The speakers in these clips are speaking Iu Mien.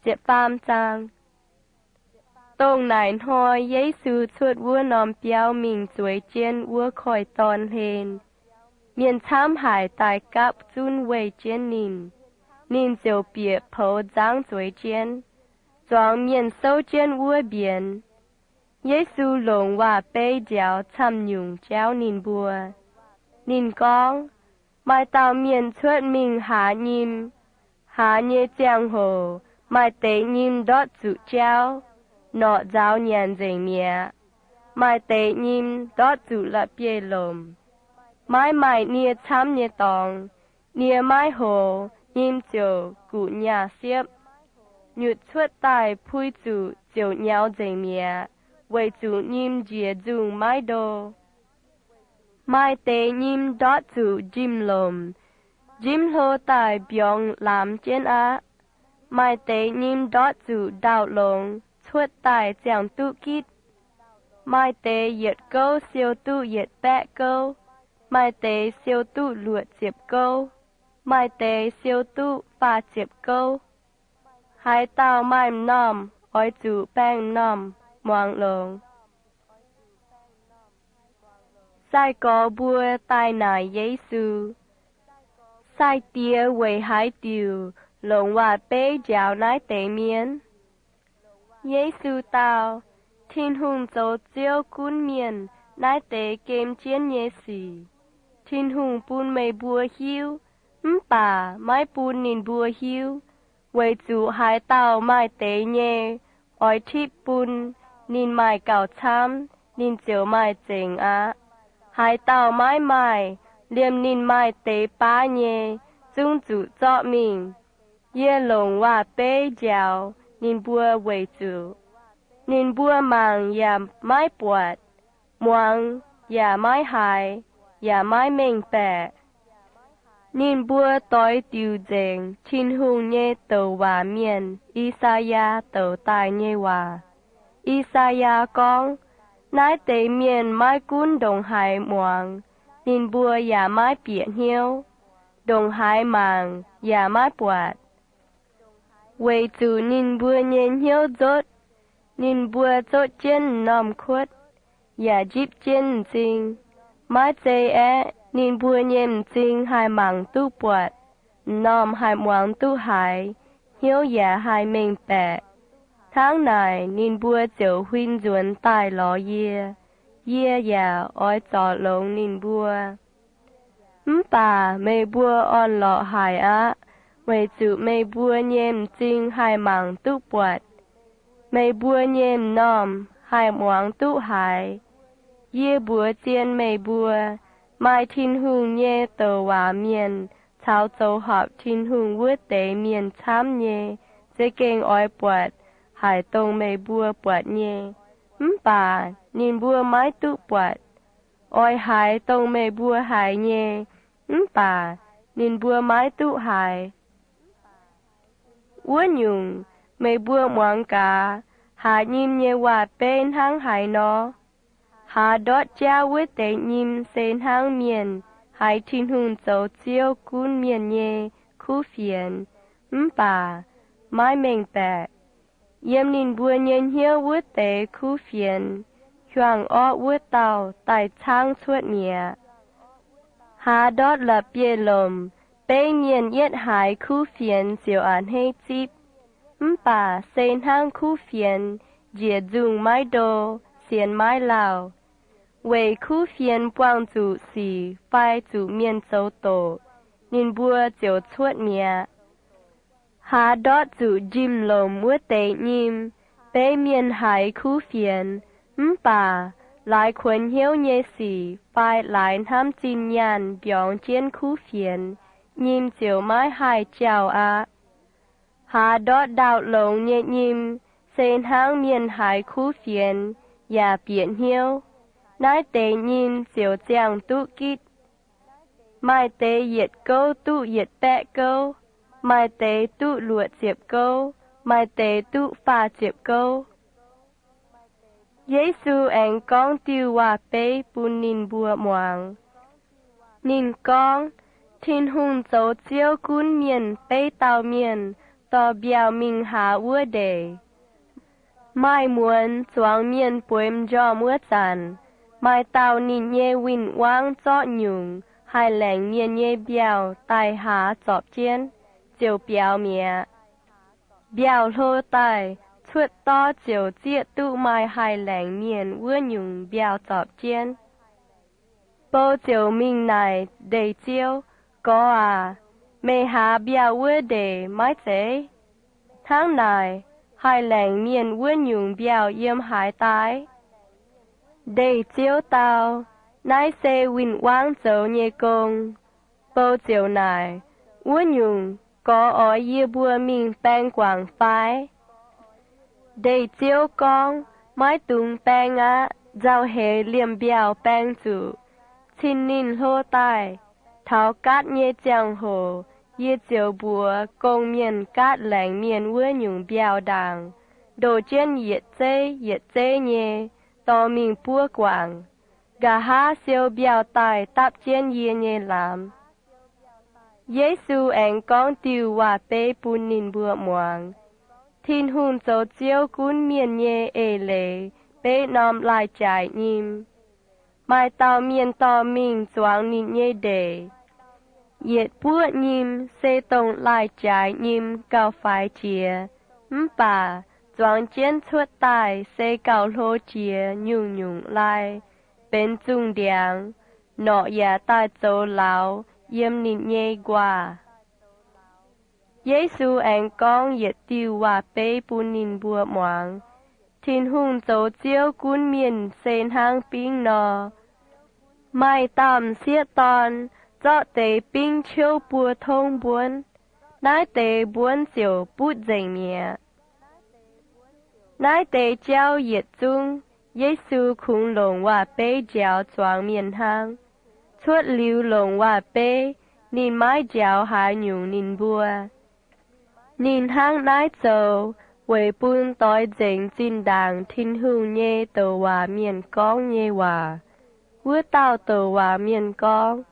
Da'faam zaang. Dongh naaic hnoi Yesu cuotv wuov norm biauv mingh zueiz jienv wuov koiv-dorn hlen. Mienh camv haic daaih gapv zunv weih jienv ninh. Ninh ziouc bieqc poux nzangv zueiz jienv, zuangx mienh souv jienv wuov mbienx. Yesu longc waac-beiv nziaaux camv-nyungc jauv ninh mbuo. Ninh gorngv, Maaih dauh mienh cuotv mingh haaz nyim. Haaz nyei ziangh hoc maaih deix nyim ndortv zuqc jauv, norqc nzaaux nyanc nzengc mi'aqv. Maaih deix nyim ndortv zuqc la'bieiv-lomc, maiv maaih nie camv nyei dorngx. Nie maiv hoz, nyim ziouc guqc nyaah siepv. Nyutc cuotv daaih pui zuqc ziouc nyaux nzengc mi'aqv, weic zuqc nyim njiec nzungh maiv ndo. Maaih deix nyim ndortv zuqc njimv-lomc, njimv hlo daaih mbiorngz lamz jienv aqv. Maaih deix nyim ndortv zuqc ndau-longx, cuotv daaih ziangh duqv gitv. Maaih deix yietc gouv siou duqv yietc baeqv gouv. Maaih deix siou duqv luoqc ziepc gouv. Maaih deix siou duqv faah ziepc gouv. Haaix dauh maaih m'normh oix zuqc baeng m'normh muangx longx. Sai-gorx mbuo daaih naaic Yesu, Sai-Diex weic haaix diuc longc waac-beiv nziaaux naaiv deix mienh? Yesu dau, Tin-Hungh zoux Ziouv gunv mienh naaiv deix gem jienv nyei sic. Tin-Hungh bun meih mbuo hiuv, mv baac maiv bun ninh mbuo hiuv, weic zuqc haaix dauh maaih deix nyei, oix tipv bun, ninh maaih gauh camv, ninh ziouc maaih zengc aqv. Haaix dauh maiv maaih, liemh ninh maaih deix baav nyei, zungv zuqc zorqv mingh. Yie longc waac-beiv nziaaux ninh mbuo weic zuqc ninh mbuo mangc yaac maiv buatc, muangx yaac maiv haiz, yaac maiv mengh baeqc. Ninh mbuo doix diuc nzengc Tin-Hungh nyei douc waac mienh, I^saa^yaa, douc daaih nyei waac. I^saa^yaa gorngv, Naaiv deix mienh maiv gunv ndongc haaix muangx, ninh mbuo yaac maiv bieqc hnyouv. Ndongc haaix mangc yaac maiv buatc, weic zuqc ninh mbuo nyei hnyouv nzotv. Ninh mbuo zotv jienv m'normh kuotv, yaac njipv jienv m'zing. Maiv zei aeqv, ninh mbuo nyei m'zing haih mangc duqv buatc, m'normh haih muangx duqv haiz, hnyouv yaac haih mengh baeqc. Hnangv naaic ninh mbuo ziouc huin nzuonx daaih lorz yie. Yie yaac oix zorc longx ninh mbuo. Mv baac meih mbuo orn-lorqc haic aqv, weic zuqc meih mbuo nyei m'zing haih mangc duqv buatc, meih mbuo nyei m'normh haih muangx duqv haiz. Yie mbuox zien meih mbuo, maaih Tin-Hungh nyei douc waac mienh caux zoux horpc Tin-Hungh wuov deix mienh camv nyei za'gengh oix buatc haic dongh meih mbuo buatc nyei, mv baac ninh mbuo maiv duqv buatc. Oix haiz dongh meih mbuo haiz nyei, mv baac ninh mbuo maiv duqv haiz. Wuov nyungc, meih mbuo muangx gaax, haaz nyim nyei waac-beiv hnangv haaix nor. Haaz ndortv jauv wuov deix nyim se hnangv mienh haiz Tin-Hungh zoux Ziouv gunv mienh nyei kuv fienx, mv baac maiv mengh baeqc. Yiem ninh mbuo nyei hnyouv wuov deix kuv fienx, hiuang orqv wuov dauh daaih caangv cuotv mi'aqv. Haaz ndortv la'bieiv-lomc, beiv mienh yietv haiz kuv fienx ziouc a'hneiv zipv. Mv baac se hnangv kuv fienx njiec nzungh maiv ndo, sienx maiv lauh. Weic kuv fienx buangh zuqc sic fai zuqc mienh zoux doqc, ninh mbuo ziouc cuotv mi'aqv. Haaz ndortv zuqc njimv-lomc wuov deix nyim, beiv mienh haiz kuv fienx, mv baac laaix kuonx hnyouv nyei sic fai laaix hnamv zinh nyaanh mbiorngz jienv kuv fienx, nyim ziouc maiv haih jauh aqv. Haaz ndortv ndau-longx nyei nyim, se hnangv mienh haiz kuv fienx yaac bieqc hnyouv. Naaiv deix nyim ziouc ziangh duqv gitv. Maaih deix yietc gouv duqv yietc baeqv gouv, maaih deix duqv luoqc ziepc gouv, maaih deix duqv faah ziepc gouv. Yesu aengx gorngv diuh waac-beiv bun ninh mbuo muangx. Ninh gorngv, Tin-Hungh zoux Ziouv gunv mienh beiv dauh mienh dorh mbiauh mingh hlaax wuov ndeic. Maaih muonz zuangx mienh bueix m'njormh wuov zanc, maaih dauh ninh nyei win-wangv zorqv nyungc haih laengc mienh nyei mbiauh daaih hlaax zorpc jienv, ziouc biaux mi'aqv. Mbiauh hlo daaih, cuotv dorv ziouc zieqv duqv maaih haih laengc mienh wuov nyungc mbiauh zorpc jienv. Bou ziouc mingh naaic ndeic-ziouv, Gorx aac, meih hlaax mbiauh wuov ndeic maiv zeiz? Hnangv naaic, haih laengc mienh wuov nyungc mbiauh yiem haaix daaih? Ndeic-ziouv dau, Naaiv se win-wangv zoux nyei gong. Bou ziouc naaic, Wuov nyungc, gorx oix yie mbuo mingh baeng guangc fai? Ndeic-ziouv gorngv, Maiv dungx baeng aqv. Nzauh heix liemh mbiauh baeng zuqc, cin ninh hlo daaih, taux gaatv nyei ziangh hoc yie ziouc mbuox gong-mienh gaatv laengc mienh wuov nyungc mbiauh ndaangc, ndoh jienv yietc zeiv yietc zeiv nyei dorh mingh buov guangc. Nqa'haav siou mbiauh daaih dapv jienv yie nyei lamz. Yesu aengx gorngv diuh waac-beiv bun ninh mbuo muangx, Tin-Hungh zoux Ziouv gunv mienh nyei eix leiz beiv norm lai-jaaix nyim. Maaih dauh mienh dorh mingh zuangx ninh nyei ndeic. Yietc buoqv nyim se dongh lai-jaaix nyim gauh faix jiex, mv baac zuangx jienv cuotv daaih se gauh hlo jiex nyungc-nyungc lai, benx zungh ndiangx, norqc yaac daaih zoux lauz yiem ninh nyei nquaah. Yesu aengx gorngv yietc diuh waac-beiv bun ninh mbuo muangx, Tin-Hungh zoux Ziouv gunv mienh se hnangv bingv nor. Maaih dauh m'sieqv dorn zorqv deix bingv ciouv buo tongv mbuonv. Naaiv deix mbuonv ziouc butv nzengc mi'aqv. Naaiv deix jauv yietc zungv Yesu kungx longc waac-beiv njaaux zuangx mienh hnangv. Cuotv liuz longc waac-beiv, ninh maiv njaaux haaix nyungc ninh mbuo. Ninh hnangv naaiv zoux weic bun doix nzengc zinh ndaangc Tin-Hungh nyei douc waac mienh gorngv nyei waac. Wuov dauh douc waac mienh gorngv,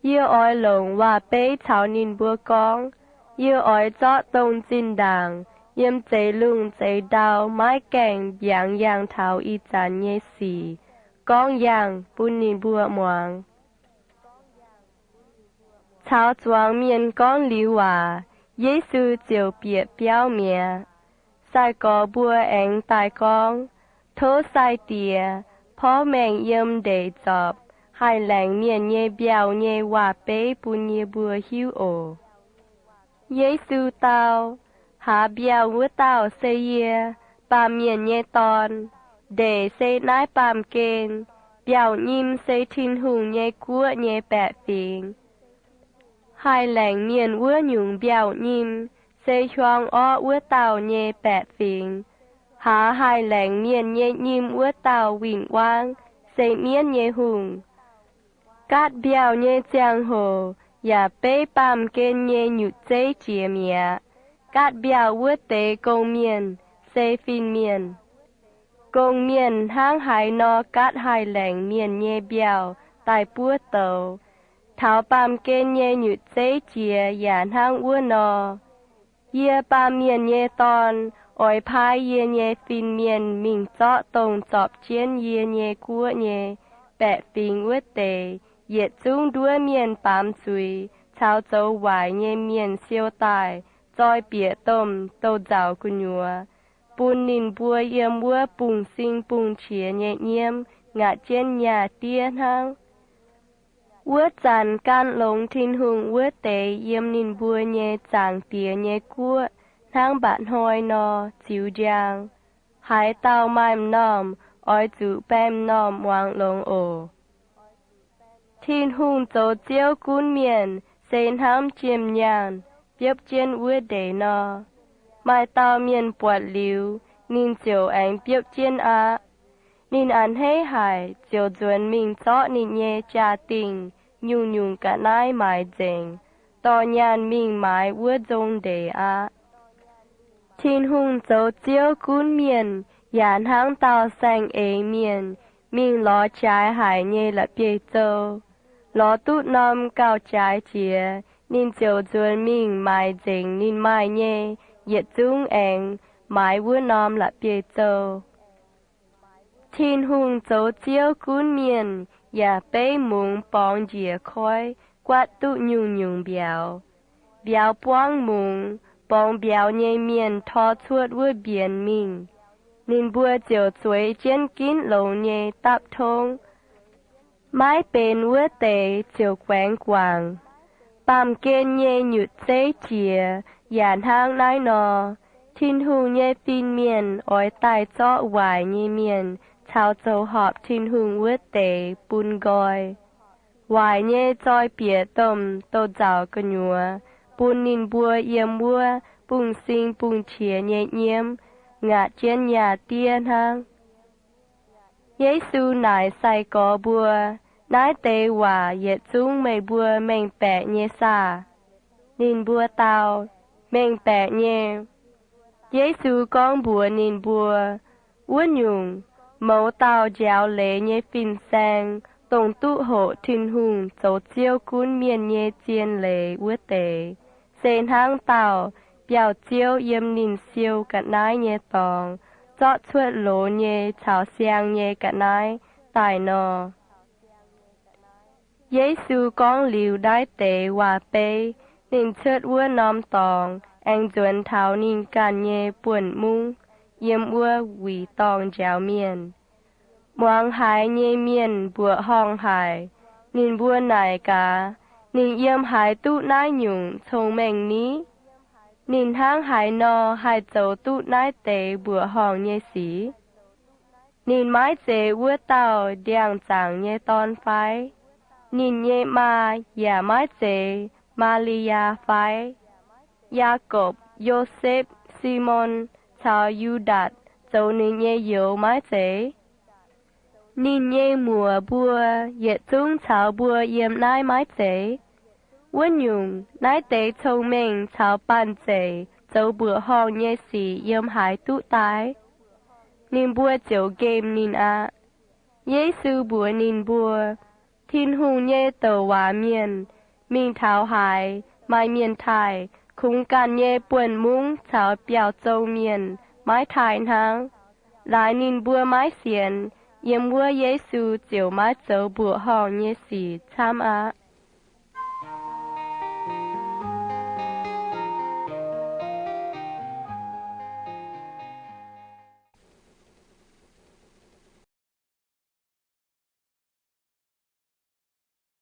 Yie oix longc waac-beiv caux ninh mbuo gorngv. Yie oix zorqv dongh zinh ndaangc yiem zeix lungh zeix ndau maiv gaengh mbiaangx yangh taux ih zanc nyei sic gorngv yangh bun ninh mbuo muangx. Caux zuangx mienh gorngv liuz waac, Yesu ziouc bieqc biauv mi'aqv. Sai-gorx mbuo aengx daaih gorngv, Tov Sai-Diex porv maengh yiem ndeic zorpc haih laengc mienh nyei mbiauh nyei waac-beiv bun yie mbuo hiuv oc. Yesu dau, Haaz mbiauh wuov dauh se yie, baamh mienh nyei Dorn. Ndeic se naaiv baamh gen. Mbiauh nyim se Tin-Hungh nyei guoqv nyei baeqc fingx. Haih laengc mienh wuov nyungc mbiauh nyim se hiuang orqv wuov dauh nyei baeqc fingx. Haaz haih laengc mienh nyei nyim wuov dauh win-wangv se mienv nyei hungh. Gaatv mbiauh nyei ziangh hoc yaac beiv baamh gen nyei nyutc zeiv jiex mi'aqv. Gaatv mbiauh wuov deix gong-mienh se fin-mienh. Gong-mienh hnangv haaix nor gaatv haih laengc mienh nyei mbiauh daaih buov douz, taux baamh gen nyei nyutc zeiv jiex yaac hnangv wuov nor. Yie, Baamh Mienh nyei Dorn, oix paaiv yie nyei fin-mienh mingh zorqv dongh zorpc jienv yie nyei guoqv nyei baeqc fingx wuov deix. Yietc zungv nduov mienh baamz zuiz caux zoux waaic nyei mienh siou daaih, zoi bieqc domh douz-nzauc gu'nyuoz, bun ninh mbuo yiem wuov bungx-sing bungx-qiex nyei nyiemv ngaatc jienv nyaah diev hnangv. Wuov zanc gan longx Tin-Hungh wuov deix yiem ninh mbuo nyei Zaangc Diex nyei guoqv hnangv mba'hnoi nor ziux njang. Haaix dauh maaih m'normh oix zuqc baeng m'normh muangx longx oc. Tin-Hungh zoux Ziouv gunv mienh se hnangv jiem-nyaanh biopv jienv wuov ndeic nor. Maaih dauh mienh buatc liuz, ninh ziouc aengx biopv jienv aqv. Ninh a'hneiv haic ziouc nzuonx mingh zorqv ninh nyei jaa-dingh nyungc-nyungc ga'naaiv maaiz nzengc, dorh nyaanh mingh maaiz wuov nzong ndeic aqv. Tin-Hungh zoux Ziouv gunv mienh yaac hnangv dauh saeng-eix mienh mingh lorz jaaix haic nyei la'bieiv-zou. Lorz duqv norm gauh jaaix jiex, ninh ziouc nzuonx mingh maaiz nzengc ninh maaih nyei, yietc zungv aengx maaiz wuov norm la'bieiv-zou. Tin-Hungh zoux Ziouv gunv mienh yaac beiv mungz borngz njiec koiv guaatv duqv nyungc-nyungc mbiauz. Mbiauz buangv mungz, borngz mbiauz nyei mienh tor cuotv wuov mbienx mingh. Ninh mbuo ziouc zueiz jienv ginv longx nyei dapv tongv. Maiv benx wuov deix ziouc guaengx guangc. Baamh gen nyei nyutc zeiv jiex yaac hnangv naaiv nor. Tin-Hungh nyei fin-mienh oix daaih zorqv waaic nyei mienh caux zoux horpc Tin-Hungh wuov deix bun nqoi. Waaic nyei zoi bieqc domh douz-nzauc gu'nyuoz, bun ninh mbuo yiem wuov bungx-sing bungx-qiex nyei nyiemv ngaatc jienv yaah diev hnangv. Yesu naaic sai-gorx mbuo, Naaiv deix waac yietc zungv meih mbuo mengh baeqc nyei saah? Ninh mbuo dau, Mengh baeqc nyei. Yesu gorngv mbuox ninh mbuo, Wuov nyungc, mouz dauh njaaux leiz nyei fin-saeng, dongh duqv hoqc Tin-Hungh zoux Ziouv gunv mienh nyei zien leiz wuov deix, se hnangv dauh biauv-ziouv yiem ninh siou ga'naaiv nyei dorngx zorqv cuotv loz nyei caux siang nyei ga'naaiv daaih nor. Yesu gorngv liuz naaiv deix waac-beiv, ninh cuotv wuov norm dorngx, aengx nzuonx taux ninh ganh nyei buonv-mungv, yiem wuov wuic dorngh njaaux mienh. Muangx haaix nyei mienh mbuoqc horngh haic. Ninh mbuo naaic gaax, Ninh yiem haaix duqv naaiv nyungc cong-mengh ni? Ninh hnangv haaix nor haih zoux duqv naaiv deix mbuoqc horngh nyei sic? Ninh maiv zeiz wuov dauh ndiangx-zaangc nyei dorn fai? Ninh nyei maa yaac maiv zeiz Maa^li^yaa fai? Yaakopv, Yosepv, Simon caux Yu^ndaatc zoux ninh nyei youz maiv zeiz? Ninh nyei muoc mbuo yietc zungv caux mbuo yiem naaiv maiv zeiz? Wuov nyungc, naaiv deix cong-mengh caux banh zeic zoux mbuoqc horngh nyei sic yiem haaix duqv daaih? Ninh mbuo ziouc nqemh ninh aqv. Yesu mbuox ninh mbuo, Tin-Hungh nyei douc waac mienh mingh taux haaix, maaih mienh taaih, kungx ganh nyei buonv-mungv caux biauv-zong mienh maiv taaih hnangv. Laaix ninh mbuo maiv sienx, yiem wuov Yesu ziouc maiv zoux mbuoqc horngh nyei sic camv aqv.